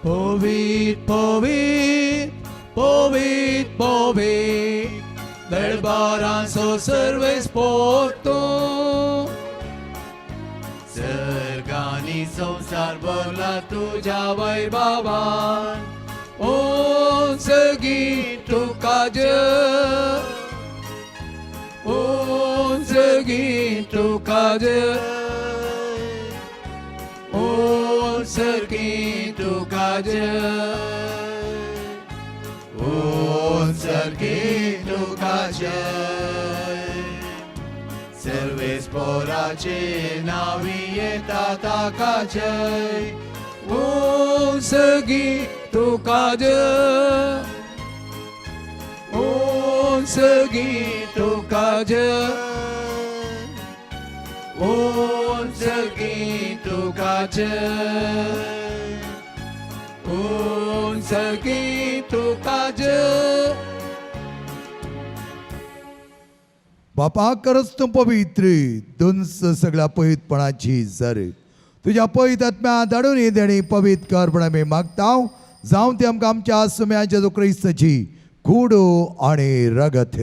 पवित पवित पवित पवित दरबारांचो सर्वेस्पोर तूं सर्गांनी संवसार भरला तुज्या वैभवान. ओ सगीं तुका जय, ओ सगीं तुका जय, ओ सगीं तुका जय, ओ सगीं तुका जय. सर्वेस पोराचे नावी येता ताका जय. उंसगी तुका जय, उंसगी तुका जय, उंचगी तुका जय, उंचगी तुका जय. बापा करच तूं पवित्र दुन्स सगळ्या पवितपणाची जर तुज्या पवित आत्म्या धाडून ही देणी पवित्र कर म्हण आमी मागता. जावं ती आमकां आमच्या सुम्या जेजू क्रिस्ताची कूड आनी रगत.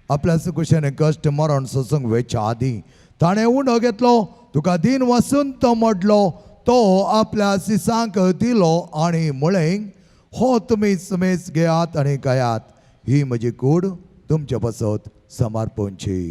आपल्या सुकुशेन कश्ट मरण सोसूंक वेच्या आदीं ताणें उंडो घेतलो, तुका दीन वसून तो मोडलो, तो आपल्या सिसांक दिलो आनी म्हळें, हो तुमी सुमेज घेयात आनी गायात, ही म्हजी कूड तुमचे पासत समर्पणची.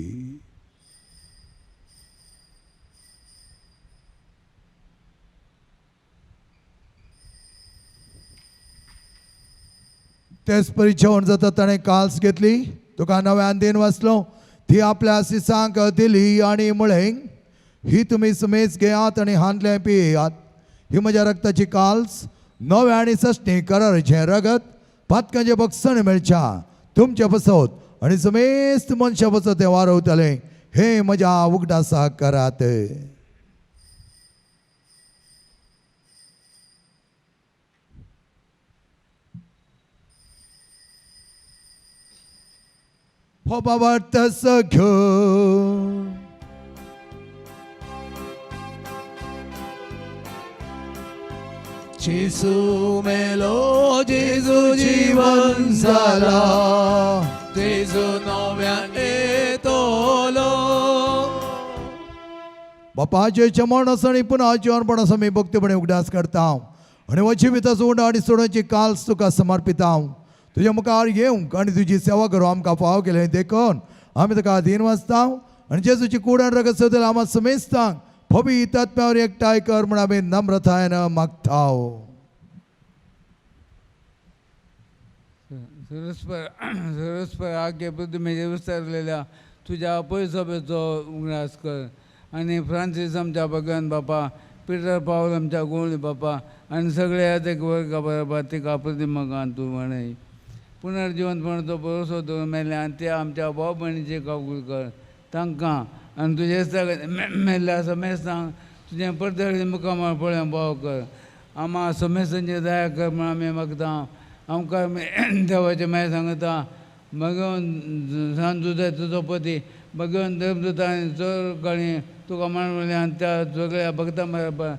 तेच परी जेवण जाता ताणें काल्स घेतली, तुका नव्यान दीन वाचलो, ती आपल्या सिसांक दिली आनी म्हळें, ही तुमी सुमेज घेयात आनी हांतलें पियात, ही म्हज्या रक्ताची काल्स नव्या आनी सस्नी कराराचें रगत पातकांचें बक्षण मेळच्या तुमचे पसत आनी समेस्त मनशां पसत तें वारवतलें, हें म्हज्या उगडासाक करात. हो बाबा तसो घेवन जेजू मेलो, जेजू जीवन जाला, जेजू नव्यान येतलो. बापाचे मरण आसा आनी पुन्हा जिवनपण आसा मी भक्तीपणे उगडास करता आनी हो जिविताचो उंडो आनी सोडोवची काल्स तुका समर्पिता. तुज्या मुखार येवंक आनी तुजी सेवा करूं आमकां फाव केलें देखून आमी तुका अधीन वाचता आनी जेजूची कूड आनी रगत सोदले आमा समेस्तांक पवित्र आत्म्यावर एकठांय कर म्हूण आमी नम्रतायेन मागता. सरस्पर आगे प्रतिमेचे विस्तारलेल्या तुज्या पयसभेचो उगडास कर आनी फ्रांसीस आमच्या भगवान बापा, पिटर पावल आमच्या गोवळी बापा आनी सगळे यादक वर्गा बरोबर तिका प्रतिमा तूं म्हणय. पुनर्जिवनपणाचो भरोसो दवरून मेल्ल्या आनी त्या आमच्या भाव भयणीचे काकूळ कर तांकां आनी तुजे सगळे मेल्ल्या समेस्तांक तुजें परतळी मुखामळ पळोवंक भाव कर. आमा समेस्तांची दया कर म्हूण आमी मागता. आमकां देवाचें मागीर सांगता, भगवान सांजू तुजो पती भगवान देवदूत आनी चड काळी तुका मानवले आनी त्या सगळ्या भक्तां बरोबर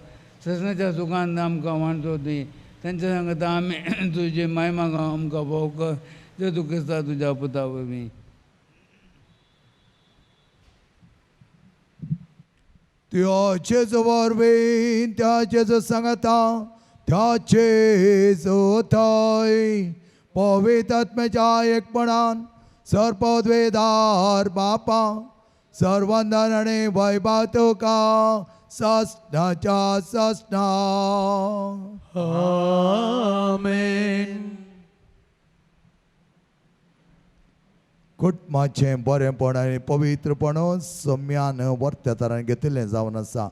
ससनाच्या सुखान आमकां वांटो दी. तांच्या सांगता आमी तुजी मायमा आमकां भोव कर जेजू क्रिस्ता तुज्या पुता वरवीं. त्याचे वरवीं त्याचे सांगता त्याचे जोथय पवित्र आत्म्याच्या एकपणान सर्पद्वेदार बापा सर्वंदन आनी वैभव तुका ससनाच्या ससना. आमेन. कुटुंबाचें बरेंपण आनी पवित्रपण सम्यान वर्त्या तरान घेतिल्लें जावन आसा.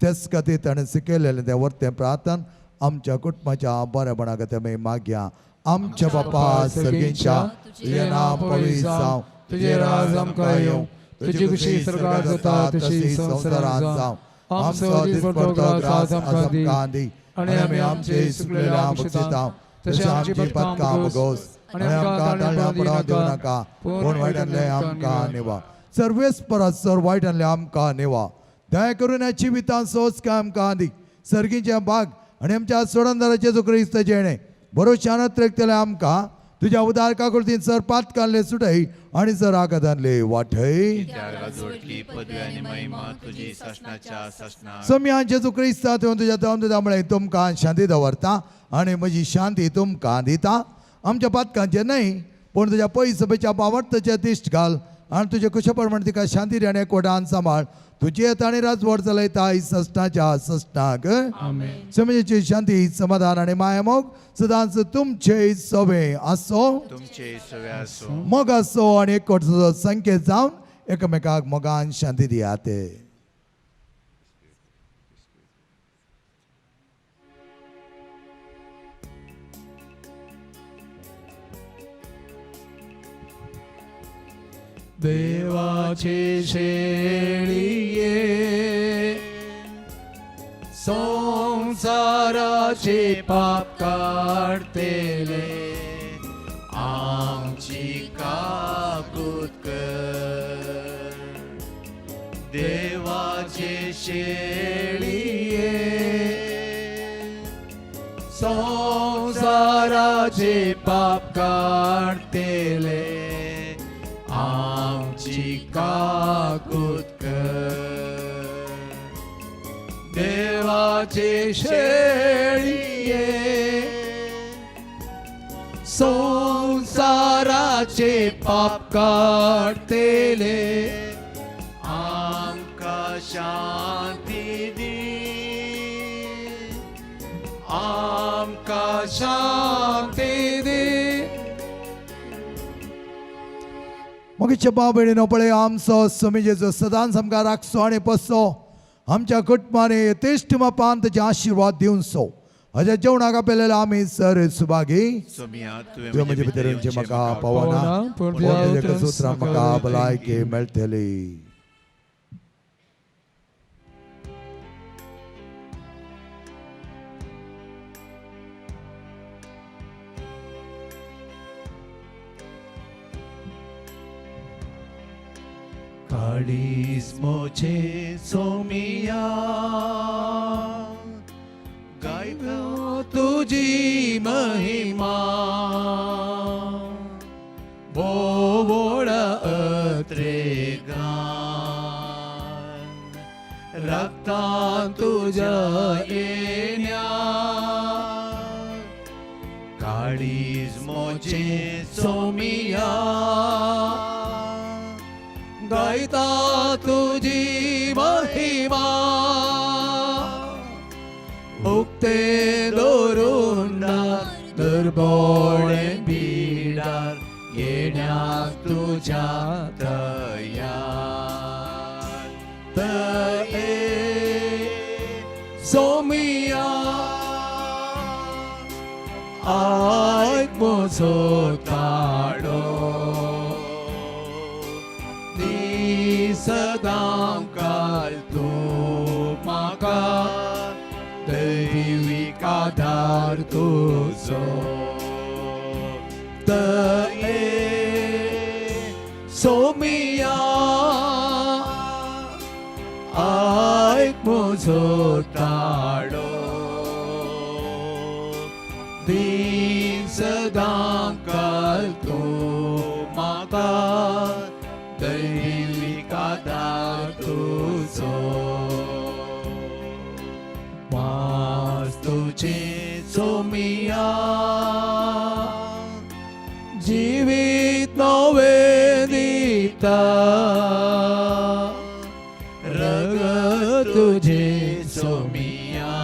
तेच खातीर ताणें शिकयलेलें तें वर्तें प्रार्थन आमच्या कुटुंबाच्या बरेपणा खातीर आमी मागया. आमच्या बापा सर्गींच्या, तुजें नांव पवित्र जावं, तुजें राज आमकां येवं, तुजी खुशी स्वर्गात जाता तशी संवसारांत जावं. आमचो दिसपडतो ग्रास आज आमकां दी आनी आमी आमचे चुकलेल्या बक्षिता तशें आमची पदकां भोगोस आनी आमकां ताळ्या पडोवंक दिवं नाका, पूण वायटांतलें आमकां निवा. सर्वेस परत सर वायटांतलें आमकां निवा. दया करून ह्या जिवितांत सोस काय आमकां दी. सर्गीचें भाग आनी आमच्या सोडणदाराचें जो क्रिस्त जेणें भरोश्यान त्रेकतलें आमकां तुज्या उदार काकुळतीन सर पातकांतले सुटय आनी सर आकादांतले वाटय. सम्यान जेजू क्रिस्ता तुज्या तुज्या म्हळें तुमकां शांती दवरता आनी म्हजी शांती तुमकां दिता. आमच्या पातकांचें न्हय पूण तुज्या पयसभेच्या बावडताचें दिश्ट घाल आनी तुजे कुशे प्रमाण तिका शांती आनी एकवटान सांबाळ. तुजी येता आनी राजवट चलयता ससनाच्या ससनाक. समजेची शांती समाधान आनी मायामोग सदांच तुमचे सवे आसो, तुमचे सवे आसो, मोग आसो आनी एकवट संकेत जावन एकामेकाक मोगान शांती दियात. देवाचे शेळिये संसाराचे पाप काडतेले आमची काकूत कर. देवाचे शेळिये संसाराचे पाप काडतेले आमची काकूत कर. देवाचे शेळिये संसाराचे पाप काडतेले आमकां शांती दी, आमकां शांती दी. मोगीचे भाव भयणीनो पळय आमचो स्वामी जेजू सदांच आमकां राखचो आनी पोसचो. आमच्या कुटुंबांनी यथेश्ट मापान ताचे आशिर्वाद दिवचो. हाज्या जेवणाक आपलेल्या आमी सर सुभागी. तुवें म्हजे भितर येवचें म्हाका पावना, पूण तुज्या सूत्रां म्हाका भलायकी मेळटली. काळीज मोचे सोमिया गायता तुजी महिमा बोवळ अत्रेगान रक्तान तुज्या येण्या. काळीज मोचे सोमिया गायता तुजी महिमा उक्ते दवरून दुर्बोळे बिडार येण्याक तुज्या तयार. तये सोमिया आयक म्हजो ताळो सदां काल तूं म्हाका दैवीक आदार तुजो. तये सोमिया आयक म्हजो ताळो दी सदां काल तूं म्हाका दैवीक आदार तुजो. मास तुजें सोमिया जिवीत नवें दिता रगत तुजें सोमिया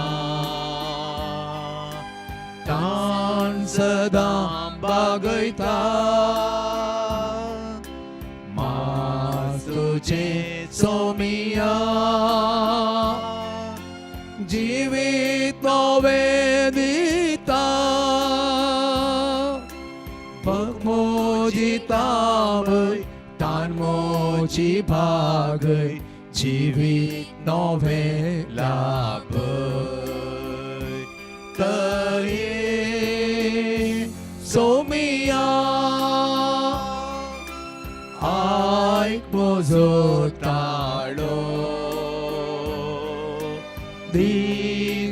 ताण सदां बागयता. मास तुजें सोमिया जिवीत नवें दिता भक्त मोजी तावय तान मोजी भागय जिवीत नवें लाभय. तये सोमिया आयक म्हजो ताळो दी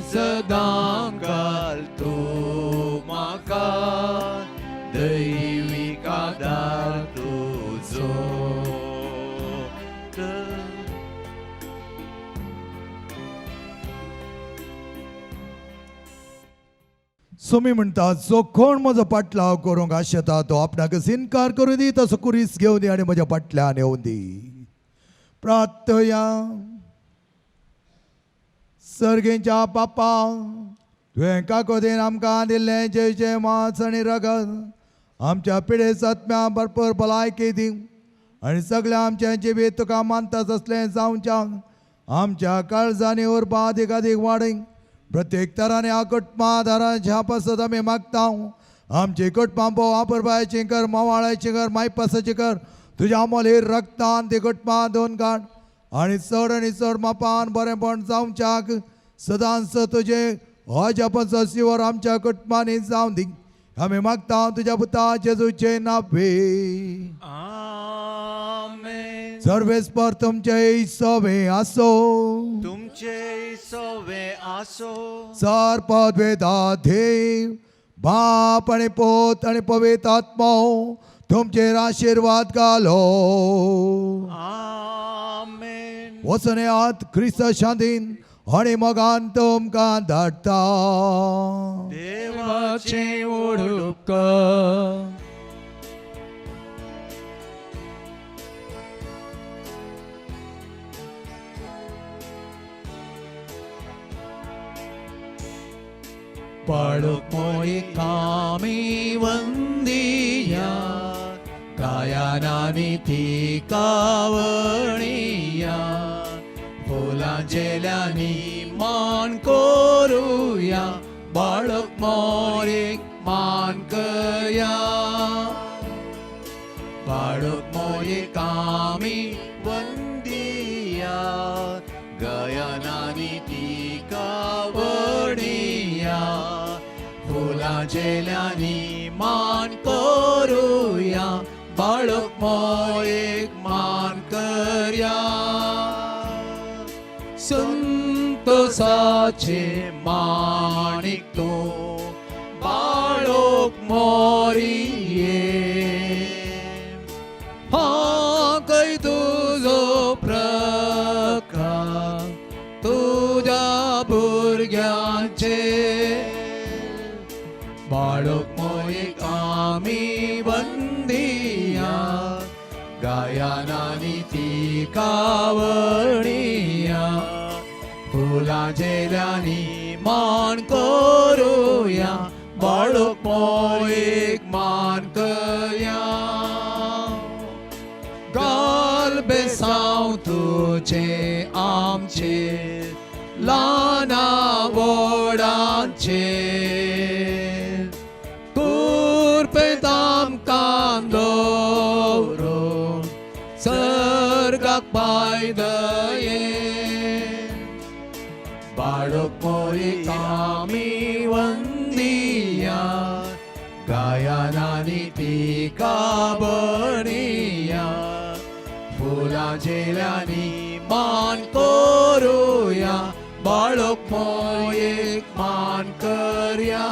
सदां काल तूं म्हाका दैवीक आदार तुजो. सोमी म्हणटा जो कोण म्हजो पाटलाव करूंक आशेता तो आपणाक इनकार करूं दी, तसो कुरीस घेवन दी आनी म्हज्या पाटल्यान येवन दी. प्रार्थया. सर्गेच्या बापा तुवें काकोदेन आमकां दिल्लें जेचे मांस आनी रगत आमच्या पिडेस्त आत्म्या भरपूर भलायकी दी आनी सगळ्या आमच्या जिवीत तुका मानताच असलें जावच्या आमच्या काळजांनी उर्बा अदीक अदीक वाडींक प्रत्येक तरांनी आकुटमा दारांच्या पासत आमी मागता. आमची कुटुंबां भोव आपरबायची कर, मोवाळायची कर, मायपासाची कर. तुज्या मोली रक्तान ती कुटुंबां दोन काड आनी चड मापान बरेंपण जावच्याक सदांच तुजें अजापाचो शिवर आमच्या कुटुंबांनी जावं दी. आमी मागता तुज्या पुता जेजूचे नावे. आमेन. सर्वेस्पर तुमचे सवे आसो. तुमचे सवे आसो. सर पदवेदा देव बाप आनी पोत आनी पवित्र आत्मो तुमचेर आशिर्वाद घालो. आमेन. वचून येयात क्रिस्त शांतीन आनी मोगान तुमकां धाडटा. देवाचे देवाचें ओडूक बाळूक मोरी कामी वंदिया गायनानी ती कावणिया फुलांचेल्यांनी मान करुया बाळूक मोरीक मान करया बाळूक मोरी कामी वंदिया गयनानी ती वणिया फुलांचेल्यांनी मान करुया बाळूक मोरीक मान करया संतोषाचे माणिक तूं बाळूक मोरिये हांकय तुजो प्रकार तुज्या भुरग्यांचे बाळूक मोरीक आमी वंदिया गायनानी ती कावणिया फुलांचेल्यांनी मान करुया बाळूक मोरीक मान करया गाल बेसांव तुजे आमचे ल्हाना व्हडांचे कुरपेंत आमकां दवरून सर्गाक पांय दये बाळूक मोरीक आमी वंदिया गायनानी ती काबणिया फुलांचेल्यांनी मान करुया बाळूक मोरीक मान करया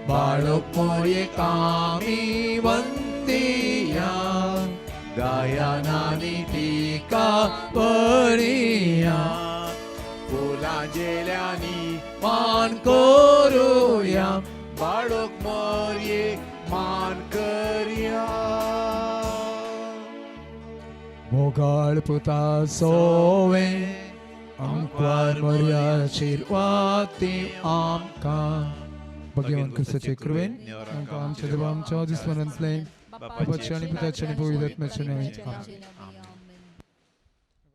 बाळूक मोरीक आमी वंदिया गायनानी ती काबणिया फुलांचेल्यांनी मान करुया बाळूक मोरयेक मान करया. मोगाळ पुता सोवे आमकां मोरया आशिर्वाद ती आमकां भगवान क्रिस्ताचे कृपेन आमकां आमच्या देवा आमच्या दुस्मनांतले बापाचे आनी पुताचे आनी पवित्र आत्म्याचे नांवान. आमेन.